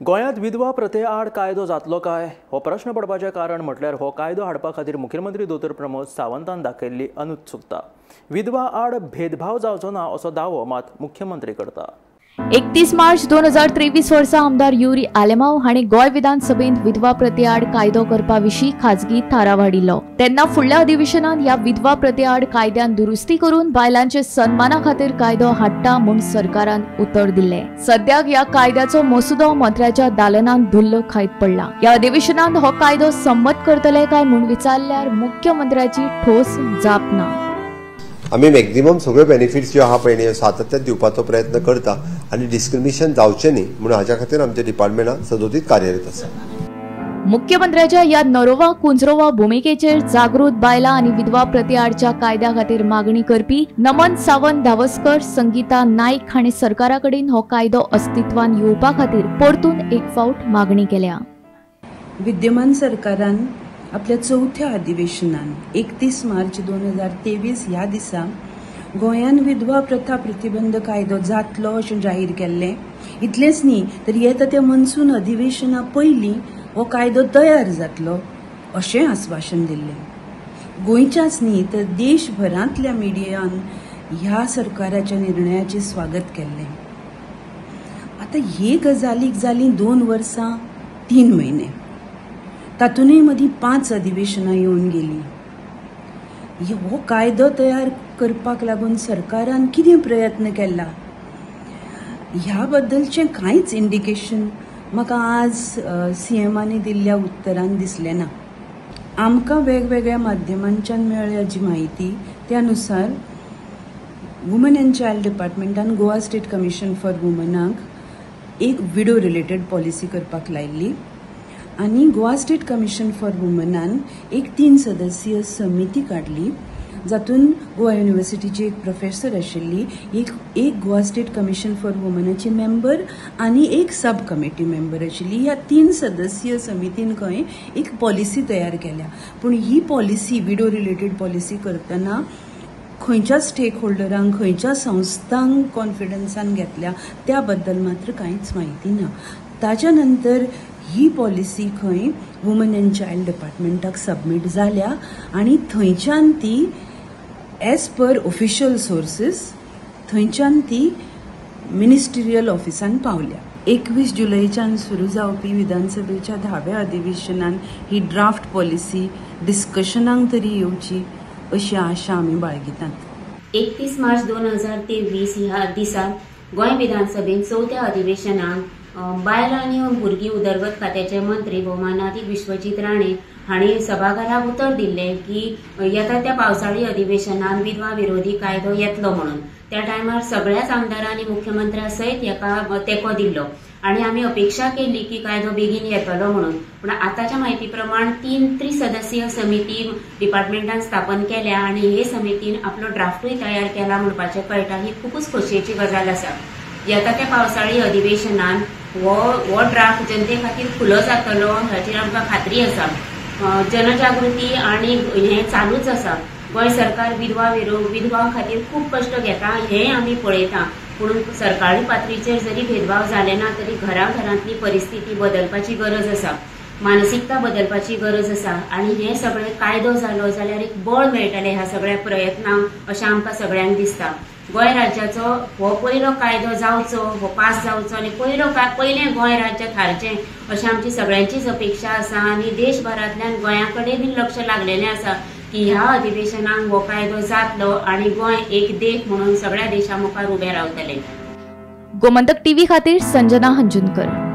गोंयांत विधवा प्रथे आड कायदो जातलो काय हो प्रश्न पडपाचें कारण म्हटल्यार हो कायदो हाडपा खातीर मुख्यमंत्री दोतोर प्रमोद सावंतान दाखयल्ली अनुत्सुकता। विधवा आड भेदभाव जावचो ना असो दावो मात मुख्यमंत्री करता। 31 मार्च 2023 वर्सा आमदार युरी आलेमाव हांणी गोंय विधानसभेंत विधवा प्रथे आड कायदो करपा विशीं खाजगी थाराव हाडिल्लो। तेन्ना फुडल्या अधिवेशनांत ह्या विधवा प्रथे आड कायद्यान दुरुस्ती करून बायलांचे सन्माना खातीर कायदो हाडटा म्हूण सरकारान उतर दिल्लें। सद्याक ह्या कायद्याचो मसुदो मंत्र्याच्या दालनांत धुल्ल खायत पडला। ह्या अधिवेशनांत हो कायदो संमत करतले काय म्हूण विचारल्यार मुख्यमंत्र्याची ठोस जाप ना। आमी मॅक्झिमम सगळे बेनिफिट्स ज्यो आहा पळय न्ही सातत्यान दिवपाचो प्रयत्न करता आनी डिस्क्रिमिनेशन जावचें न्ही म्हणून हाज्या खातीर आमच्या डिपार्टमेंटान सदोदीत कार्यरत आसा। मुख्यमंत्र्याच्या ह्या नरोवा कुंजरोवा भुमिकेचेर जागृत बायलां आनी विधवा प्रथे आडच्या कायद्या खातीर मागणी करपी नमन सावंत धावस्कर, संगीता नाईक हांणी सरकारा कडेन हो कायदो अस्तित्वान येवपा खातीर परतून एक फावट मागणी केल्या। विद्यमान सरकारान आपल्या चवथ्या अधिवेशनान 31 मार्च 2023 ह्या दिसा गोंयान विधवा प्रथा प्रतिबंध कायदो जातलो अशें जाहीर केल्लें। इतलेंच न्ही तर येता त्या मनसून अधिवेशना पयलीं हो कायदो तयार जातलो अशें आस्वासन दिल्लें। गोंयच्याच न्ही तर देशभरांतल्या मिडियान ह्या सरकाराच्या निर्णयाचें स्वागत केल्लें। आतां हे गजालीक जालीं 2 वर्सां 3 म्हयने, तातूंतय मदीं 5 अधिवेशनां येवन गेलीं। हो कायदो तयार करपाक लागून सरकारान कितें प्रयत्न केला ह्या बद्दलचें कांयच इंडिकेशन म्हाका आज सीएमांनी दिल्ल्या उत्तरान दिसलें ना। आमकां वेगवेगळ्या माध्यमांच्यान मेळ्ळ्या जी म्हायती त्या नुसार वुमन एंड चायल्ड डिपार्टमेंटान गोवा स्टेट कमिशन फॉर वुमनाक एक विडो रिलेटेड पॉलिसी करपाक लायिल्ली आनी गोवा स्टेट कमिशन फॉर वुमनान एक 3 सदस्यीय समिती काडली जातून गोवा युनिवर्सिटीची एक प्रोफेसर आशिल्ली, एक गोवा स्टेट कमिशन फॉर वुमनाची मेंबर आनी एक सब कमिटी मेंबर आशिल्ली। ह्या 3 सदस्यीय समितीन खंय एक पॉलिसी तयार केल्या, पूण ही पॉलिसी विडो रिलेटेड पॉलिसी करतना खंयच्या स्टेक होल्डरांक खंयच्या संस्थांक कॉन्फिडन्सान घेतल्या त्या बद्दल मात्र कांयच म्हायती ना। ताच्या नंतर ही पॉलिसी खंय वुमन एंड चायल्ड डिपार्टमेंटाक सबमीट जाल्या आनी थंयच्यान ती एज पर ऑफिशियल सोर्सीस थंयच्यान ती मिनिस्ट्रियल ऑफिसान पावल्या। 21 जुलयच्यान सुरू जावपी विधानसभेच्या 10व्या अधिवेशनान ही ड्राफ्ट पॉलिसी डिस्कशनाक तरी येवची अशी आशा आमी बाळगितात। 31 मार्च 2023 ह्या दिसा गोंय विधानसभेन 4थ्या अधिवेशनान बायल आनी भुरगीं उदरगत खात्याचे मंत्री भोवमानादीक विश्वजीत राणे हांणी सभाघराक उतर दिल्लें की येता त्या पावसाळी अधिवेशनान विधवा विरोधी कायदो येतलो म्हणून। त्या टायमार सगळ्याच आमदारांनी मुख्यमंत्र्या सयत हेका तेंको दिल्लो आनी आमी अपेक्षा केल्ली की कायदो बेगीन येतलो म्हणून। पूण आतांच्या म्हायती प्रमाण 3 त्रिसदस्यीय समिती डिपार्टमेंटान स्थापन केल्या आनी हे समितीन आपलो ड्राफ्टूय तयार केला म्हणपाचें कळटा। ही खुबूच खोशयेची गजाल आसा। येता त्या पावसाळी अधिवेशनान हो ड्राफ्ट जनते खातीर खुलो जातलो हाचेर आमकां खात्री आसा। जनजागृती आनी हें चालूच आसा। गोंय सरकार विधवा खातीर खूब कश्ट घेता हें आमी पळयता, पूण सरकारी पातळीचेर जरी भेदभाव जाले ना तरी घराघरांतली परिस्थिती बदलपाची गरज आसा, मानसिकता बदलपाची गरज आसा आनी हें सगळें कायदो जालो जाल्यार एक बळ मेळटलें ह्या सगळ्या प्रयत्नांक अशें आमकां सगळ्यांक दिसता। गोंय राज्याचो हो पयलो कायदो जावचो, हो पास जावचो आनी पयलें गोंय राज्य थारचें अशें आमची सगळ्यांचीच अपेक्षा आसा आनी देशभरांतल्यान गोंया कडेन बी लक्ष लागलेलें आसा की ह्या अधिवेशनाक हो कायदो जातलो आनी गोंय एक देख म्हणून सगळ्या देशा मुखार उबें रावतलें। गोमंतक टीव्ही खातीर संजना हंजुनकर।